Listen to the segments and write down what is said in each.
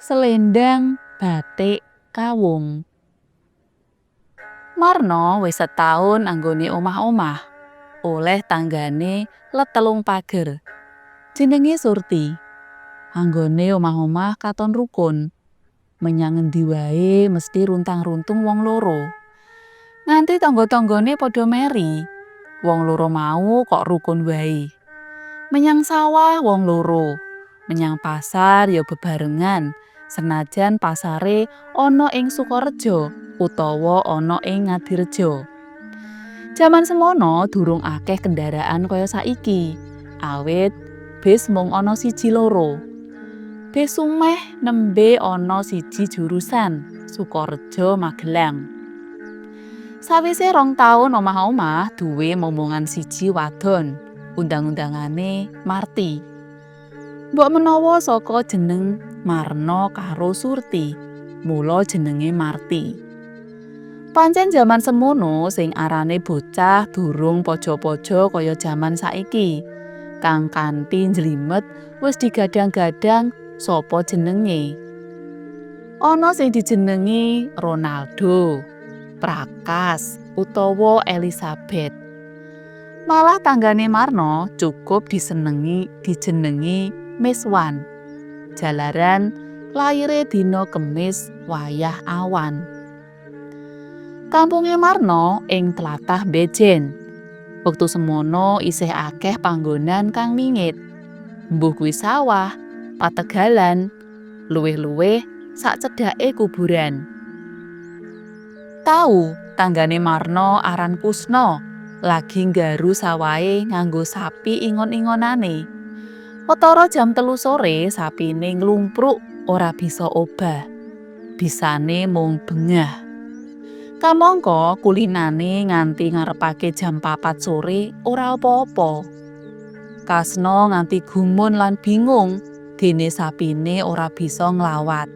Selendang batik kawung. Marno wis setaun anggone omah-omah oleh tanggane let telung pager. Jenenge Surti. Anggone omah-omah katon rukun. Menyang ngendi wae mesti runtang-runtung wong loro. Nganti tangga-tanggane padha meri. Wong loro mau kok rukun wae. Menyang sawah wong loro, menyang pasar ya bebarengan, senajan pasare ana ing Sukorejo utawa ana ing Ngadirejo. Jaman semono durung akeh kendaraan kaya saiki. Awit bis mung ana siji loro. Bis sumeh nembe ana siji jurusan, Sukorejo Magelang. Sawise 2 taun omah-omah duwe momongan siji wadon, undang-undangane Marti. Mbok menawa saka jeneng Marno karo Surti, mula jenenge Marti. Pancen jaman semono sing arane bocah durung pojo-pojo kaya jaman saiki. Kang kanthi njlimet wis digadang-gadang sapa jenenge. Ana sing dijenengi Ronaldo, Prakas, utawa Elizabeth. Malah tanggane Marno cukup disenengi dijenengi Miswan. Jalaran laire dina Kemis wayah awan. Kampunge Marno ing tlatah Bejen. Wektu semono isih akeh panggonan kang mingit. Mbuh kuwi sawah, pategalan, luwih-luwih sak cedhake kuburan. Tau tanggane Marno aran Kusno lagi nggaru sawahe nganggo sapi ingon-ingonane. Watara jam 3 sore sapine nglumpruk ora bisa obah. Bisane mung bengah. Kamangka kulinane nganti ngarepake jam 4 sore ora apa-apa. Kasno nganti gumun lan bingung dene sapine ora bisa nglawat.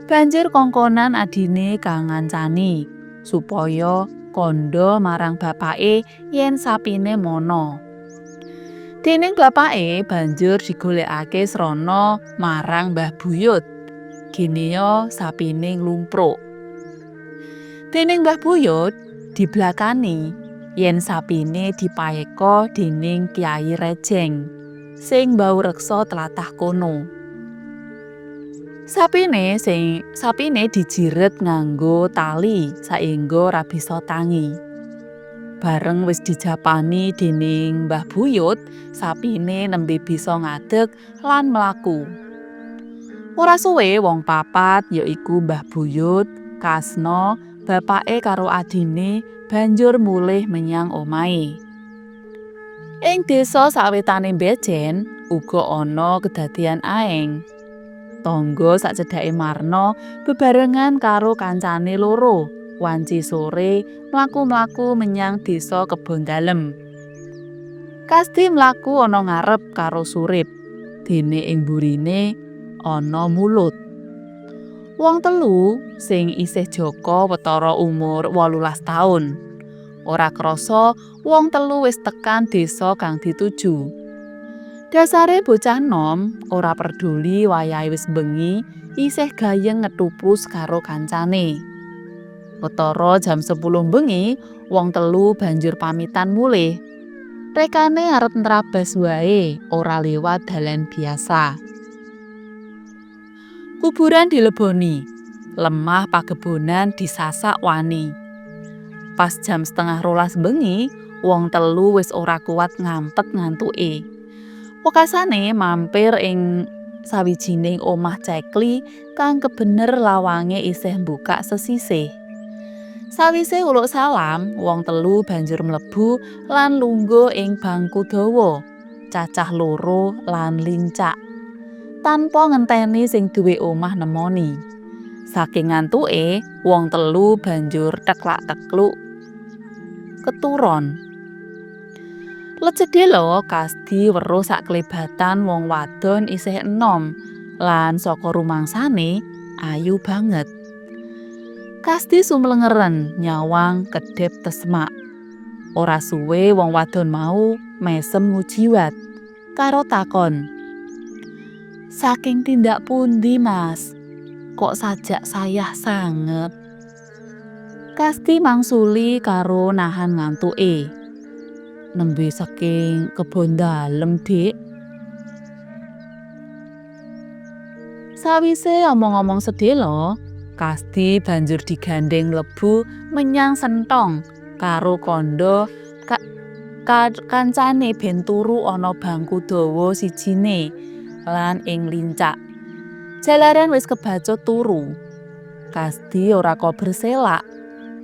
Banjur kongkonan adine kang ngancani supaya kandha marang bapake yen sapine mono. Dening bapake banjur digolekake srana marang Mbah Buyut. Geneya sapine nglumpruk. Dening Mbah Buyut diblakani yen sapine dipaeka dening Kyai Rejeng sing mbaureksa tlatah kono. Sapine dijiret nganggo tali saengga ora bisa tangi. Bareng wis dijapani dening Mbah Buyut, sapine nembe bisa ngadeg lan mlaku. Ora suwe wong papat yaiku Mbah Buyut, Kasno, bapake karo adine banjur mulih menyang omahe. Ing desa sawetane Bejen uga ana kedadian aeng. Tangga sacedhake Marno bebarengan karo kancane loro wanci sore mlaku-mlaku menyang desa Kebon Dalem. Kasdi mlaku ana ngarep karo Surip, dene ing burine ana Mulut. Wong telu sing isih jaka watara umur 18 taun. Ora krasa wong telu wis tekan desa kang dituju. Dasare bocah nom ora perduli wayahe wis bengi isih gayeng ngethuprus karo kancane. Watara jam 10 bengi wong telu banjur pamitan mulih. Rekane arep nrabas wae ora liwat dalan biasa. Kuburan dileboni, lemah pagebonan disasak wani. Pas jam 11.30 bengi, wong telu wis ora kuat ngampet ngantuke. Wekasane mampir ing sawijining omah cekli kang kebener lawange isih mbukak sesisih. Sawise uluk salam, wong telu banjur mlebu lan lungguh ing bangku dawa, cacah loro lan lincak. Tanpa ngenteni sing duwe omah nemoni. Saking ngantuke, wong telu banjur teklak-tekluk keturon. Let cedhela Kasdi weruh saklebatan wong wadon isih enom lan saka rumangsane ayu banget. Kasdi sumlengeren nyawang kedhep tesmak. Ora suwe wong wadon mau mesem ngujiwat karo takon. Saking tindak pundi, Mas? Kok sajak sayah sanget? Kasdi mangsuli karo nahan ngantuke. Nembe saking kebon dalem, Dik. Sawise omong-omong sedhela, Kasdi banjur digandheng mlebu menyang sentong karo kandha kancane ben turu ana bangku dawa sijine lan ing lincak. Jalaran wis kebacut turu. Kasdi ora kober selak.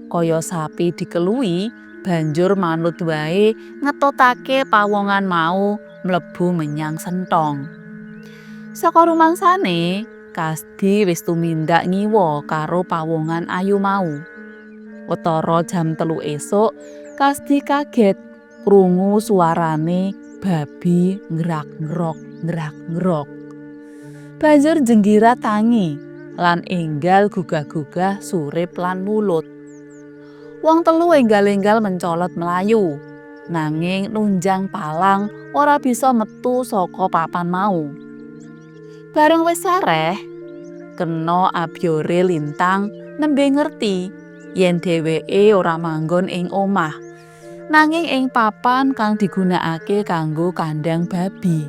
Kaya sapi dikeluwi, banjur manut wae ngetutake pawongan mau mlebu menyang sentong. Saka rumangsane, Kasdi wis tumindak ngiwa karo pawongan ayu mau. Wetara jam 3 esuk, Kasdi kaget krungu suarane babi ngrak-ngrok ngrak-ngrok. Banjur jenggira tangi lan enggal gugah-gugah Surip lan Mulut. Wong telu enggal-enggal mencolot mlayu, nanging nunjang palang ora bisa metu saka papan mau. Bareng wis sareh, kena abyore lintang nembe ngerti yen dheweke ora manggon ing omah, nanging ing papan kang digunakake kanggo kandhang babi.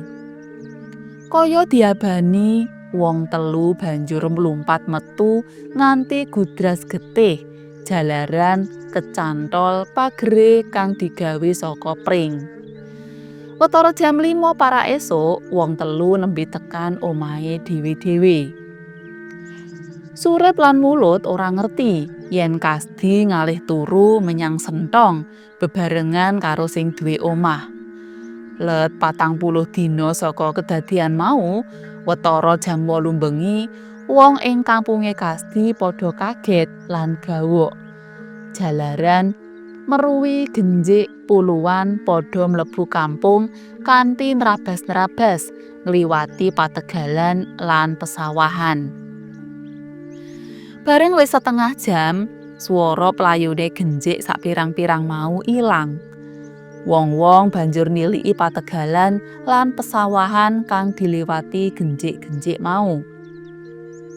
Kaya diabani, wong telu banjur mlumpat metu nganti gudras getih jalaran kecantol pagere kang digawe saka pring. Wetara jam 5 para esuk, wong telu nembe tekan omahe dhewe-dhewe. Surip lan Mulut ora ngerti yen Kasdi ngalih turu menyang sentong bebarengan karo sing duwe omah. Let 40 dina saka kedadian mau, wetara jam 8 bengi, wong ing kampunge Kasdi padha kaget lan gawok. Jalaran meruwi genjik puluhan padha mlebu kampung kanthi nrabas-nrabas ngliwati pategalan lan pesawahan. Bareng wis setengah jam, swara playune genjik sapirang-pirang mau ilang. Wong-wong banjur niliki pategalan lan pesawahan kang diliwati genjik-genjik mau.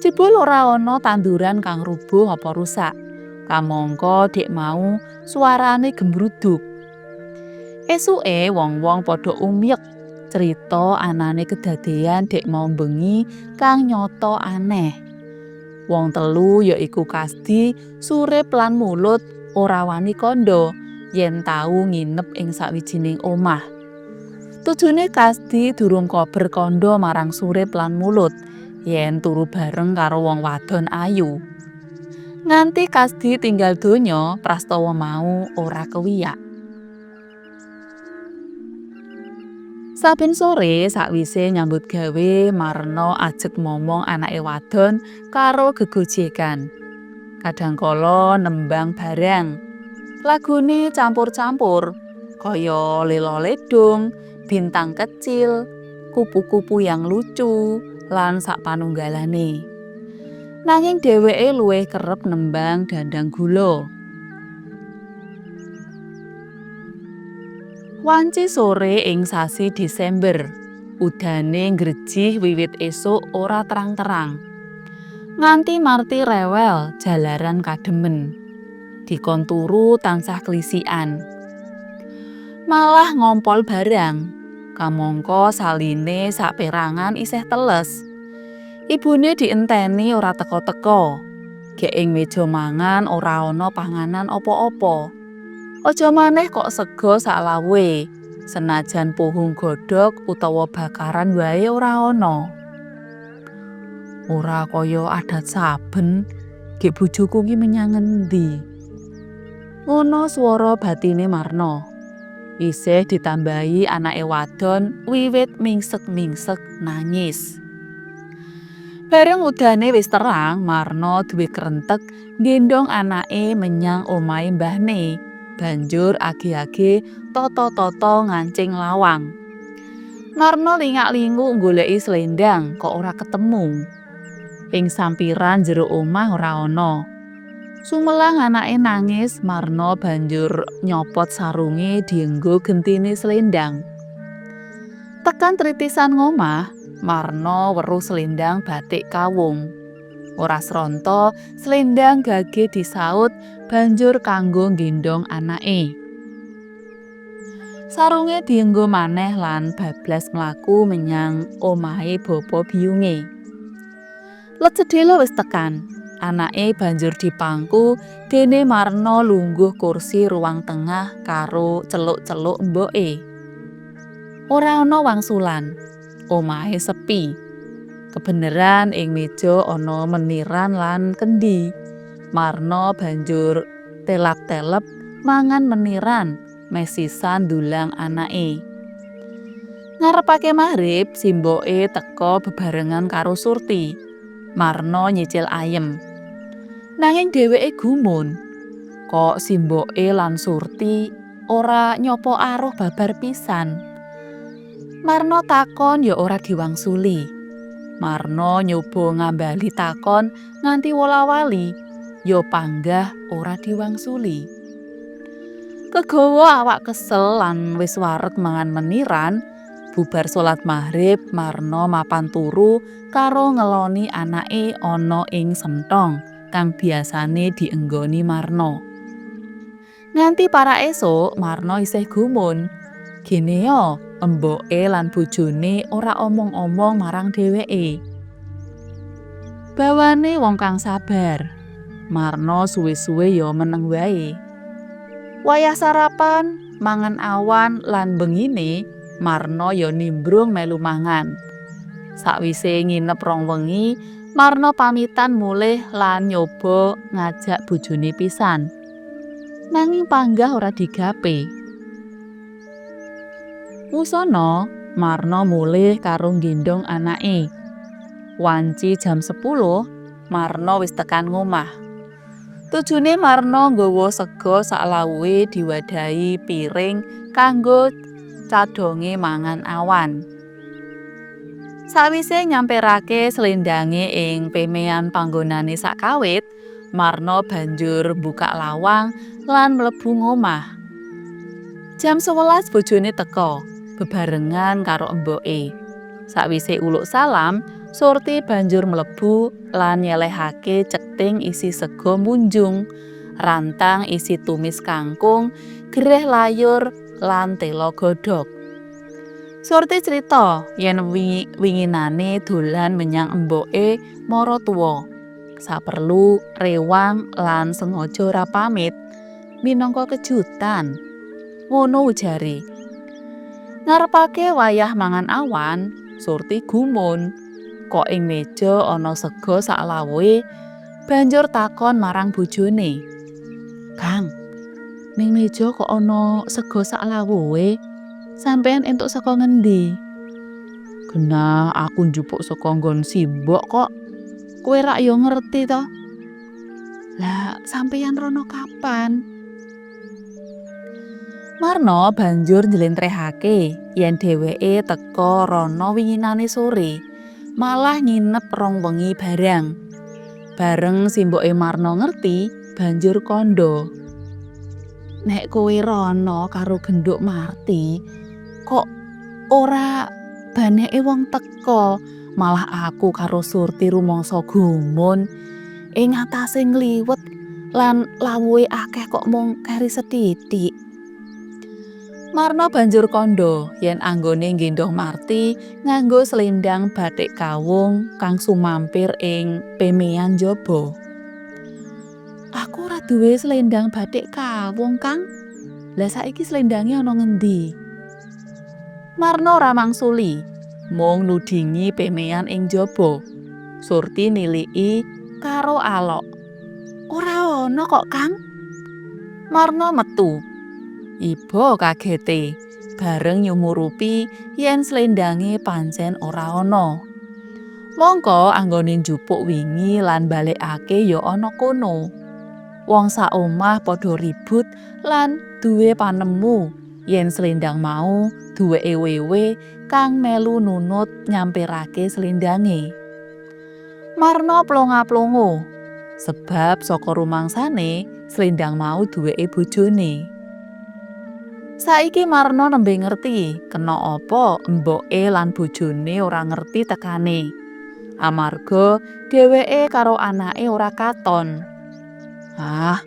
Jebul ora ana tanduran kang rubuh apa rusak. Kamangka dek mau suarane gembruduk. Esuke wong-wong padha umyek crita anane kedadean dek mau bengi kang nyata aneh. Wong telu yaiku Kasdi, Surip lan Mulut ora wani kandha yen tau nginep ing sawijining omah. Tujune Kasdi durung kober kandha marang Surip lan Mulut yen turu bareng karo wong wadon ayu. Nganti Kasdi tinggal donya, prastawa mau ora kewiyak. Saben sore sakwise nyambut gawe, Marno ajeg momong anake wadon karo gegojekan. Kadangkala nembang barang. Lagune campur-campur, kaya Lelo Ledung, Bintang Kecil, Kupu-kupu yang Lucu, lan sapanunggalane. Nanging dheweke luwih kerep nembang Dandang Gula. Wanci sore ing sasi Desember, udane ngrejih wiwit esuk ora terang-terang. Nganti Marti rewel jalaran kademen. Dikon turu tansah klisikan. Malah ngompol barang, kamangka saline saperangan isih teles. Ibune dienteni ora teka-teka. Gek ing meja mangan ora ana panganan apa-apa. Aja maneh kok sega saklawuhe, senajan pohung godhog utawa bakaran wae ora ana. Ora kaya adat saben, gek bojoku ki menyang ngendi? Ngono swara batine Marno. Isih ditambahi anake wadon wiwit mingsek-mingsek nangis. Bareng udane wis terang, Marno duwe krentek nggendong anake menyang omahe mbahne. Banjur age-age toto-toto ngancing lawang. Marno lingak-linguk goleki slendang kok ora ketemu. Ing sampiran jero omah ora ana. Sumelang anake nangis, Marno banjur nyopot sarunge dienggo gentine slendang. Tekan tritisan ngomah, Marno weruh selendang batik kawung. Ora sronta, selendang gage disaut banjur kanggo nggendhong anake. Sarunge dienggo maneh lan bablas mlaku menyang omahe bapa biyunge. Let sedhela wis tekan. Anake banjur dipangku dene Marno lungguh kursi ruang tengah karo celuk-celuk mboke. Ora ana wangsulan. Omahe sepi. Kebeneran ing meja ana meniran lan kendi. Marno banjur telap-telep mangan meniran meh sisan ndulang anake. Ngarepake magrib, simboke teka bebarengan karo Surti. Marno nyicil ayem. Nanging dheweke gumun. Kok simboke lan Surti ora nyopo aruh babar pisan. Marno takon ya ora diwangsuli. Marno nyoba ngambali takon nganti wola-wali, ya panggah ora diwangsuli. Kegawa awak kesel lan wis wareg mangan meniran, bubar salat maghrib Marno mapan turu karo ngeloni anake ana ing senthong kang biasane dienggoni Marno. Nganti parak esuk, Marno isih gumun. Geneo, emboke lan bojone ora omong-omong marang dheweke. Bawane wong kang sabar. Marno suwe-suwe ya meneng wae. Wayah sarapan, mangan awan lan bengine, Marno ya nimbrung melu mangan. Sakwise nginep rong wengi, Marno pamitan mulih lan nyoba ngajak bojone pisan. Nanging panggah ora digape. Wusana, Marno mulih karo nggendhong anake. Wanci jam 10, Marno wis tekan ngomah. Tujune Marno nggawa sega saklawuhe diwadahi piring kanggo cadhonge mangan awan. Sawise nyampirake slendange ing pemean panggonane sakawit, Marno banjur mbukak lawang lan mlebu ngomah. Jam 11 bojone teka, bebarengan karo emboke. Sawise uluk salam, Surti banjur mlebu lan nyelehake ceting isi sega munjung, rantang isi tumis kangkung, gereh layur lan tela godhog. Surti crita yen wingi winginane dolan menyang emboke maratuwa. Saperlu rewang lan sengaja ora pamit minangka kejutan. Ngono ujare. Ngarepake wayah mangan awan, Surti gumun. Kok ing meja ana sega saklawuhe, banjur takon marang bojone. "Kang, ning meja kok ana sega saklawuhe? Sampeyan entuk saka ngendi?" "Genah aku njupuk saka nggon simbok kok. Kowe rak ya ngerti to." "Lah, sampeyan rono kapan?" Marno banjur njlentrehake yen dheweke teka rono winginane sore, malah nginep rong wengi barang. Bareng simboke Marno ngerti, banjur kandha. "Nek kowe rono karo genduk Marti, kok ora baneke wong teka, malah aku karo Surti rumangsa gumun. Ing atase ngliwet lan lawuhe akeh kok mung keri sethithik." Marno banjur kandha yen anggone nggendhong Marti nganggo selendang batik kawung kang sumampir ing pemean njaba. "Aku ora duwe selendang batik kawung, Kang. Lah saiki slendange ana ngendi?" Marno ora mangsuli, mung nudingi pemean ing njaba. Surti niliki karo alok. "Ora ana kok, Kang." Marno metu. Iba kagete bareng nyumurupi yen slendange pancen ora ana. Mangka anggone njupuk wingi lan balekake ya ana kono. Wong sak omah padha ribut lan duwe panemu yen slendang mau duweke Wewe kang melu nunut nyampirake slendange. Marno plonga-plongo sebab saka rumangsane slendang mau duweke bojone. Saiki Marno nembe ngerti kena apa emboke lan bojone ora ngerti tekane. Amarga dheweke karo anake ora katon. Ah,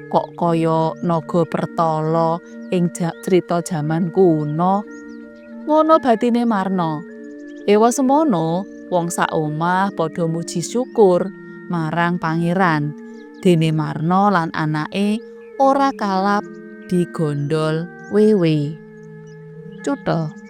kok kaya naga pertala ing crita jaman kuno. Ngono batine Marno. Ewa semono, wong sak omah padha muji syukur marang Pangeran. Dene Marno lan anake ora kalap digondol wewe. Cutha.